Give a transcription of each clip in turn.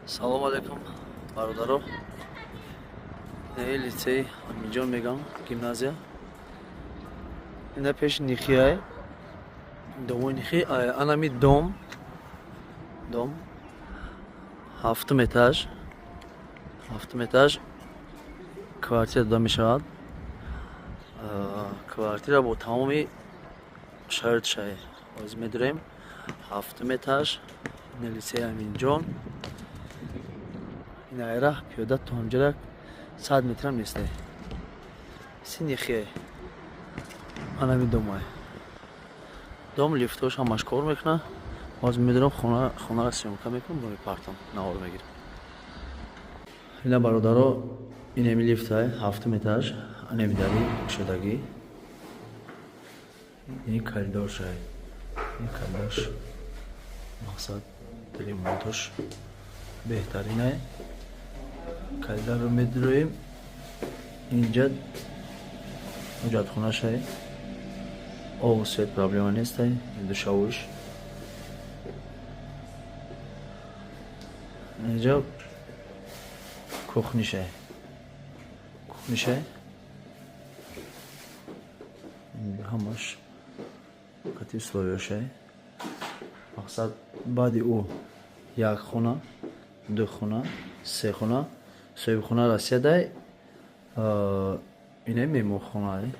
Салом алейкум, бародаро. Инаи литсей Аминҷон мегам, гимназия. Ина пеши Нихияй. Домои Нихи, анами дом. Дом. Ҳафтум этаж. Ҳафтум этаж квартира дода мешавад. Квартира бо тамоми шароитшай. Ҳозир медурем. Ҳафтум этаж. Ина литсеи Аминҷон. Ин айра пиёда то ҳамҷара 100 метрам несте. Си Нихие. Анами домай. Дом лифтош ҳамаш кор мекунад. Ҳозир медурам, хонаро съёмка мекунам, бо мепартам, навор мегирам. Ина, бародаро, инами лифтай, ҳафтум этаж, анами дари кушодагӣ. Ин коридоршай. Ин коридорш мақсад ремонтош беҳтаринай. Коридорро медуроем. Инҷа ҳоҷатхонашай. Обу свет проблема нестай, душавуш. Инҷа кухнишай. Кухнишай. Ҳамаш қати условияшай. Мақсад, баъди ӯ як хона, ду хона, се хона, соҳибхона Россиядай, инаи меҳмонхонае.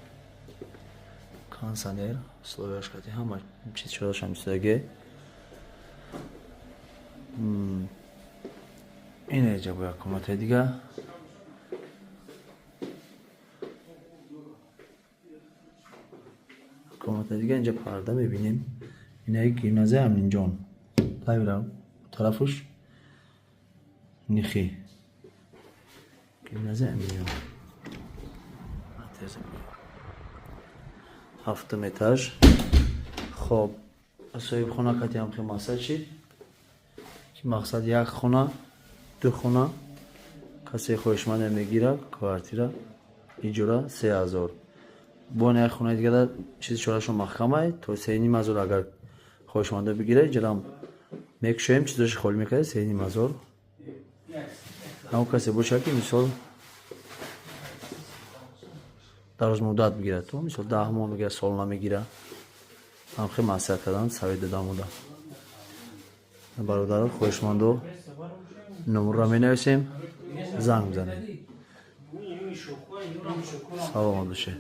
Кондиционер, условияш қати ҳама чиз шудашам истодагӣ. Ина иҷа бо як комнатаи дига. Комнатаи дига, инҷа парда мебинем. Инаи гимназияи Аминҷон. Тавира тарафуш Нихи. Гимназияи Аминҷон. Ҳафтум этаж. Хоб, соҳибхона кати ҳам хел мақсад шид. Ки мақсад як хона, ду хона, касе хоҳишманде мегирад, квартира, иҷора 3000. Бо як хонаи дигара чизи чорашон маҳкамай, то 3500 агар хоҳишмандо бигирад, иҷорам мекушоем, чизоши холӣ мекард, 3500. Ҳамон касе бошад, ки мисол дарозмуддат бигирад, то мисол 10 моҳ мегирад, сол намегирад. Ҳам хел маслиҳат кардан, совет додам уда. Бародаро, хоҳишмандо номерро менависем, занг бизанед. Саломат бошед.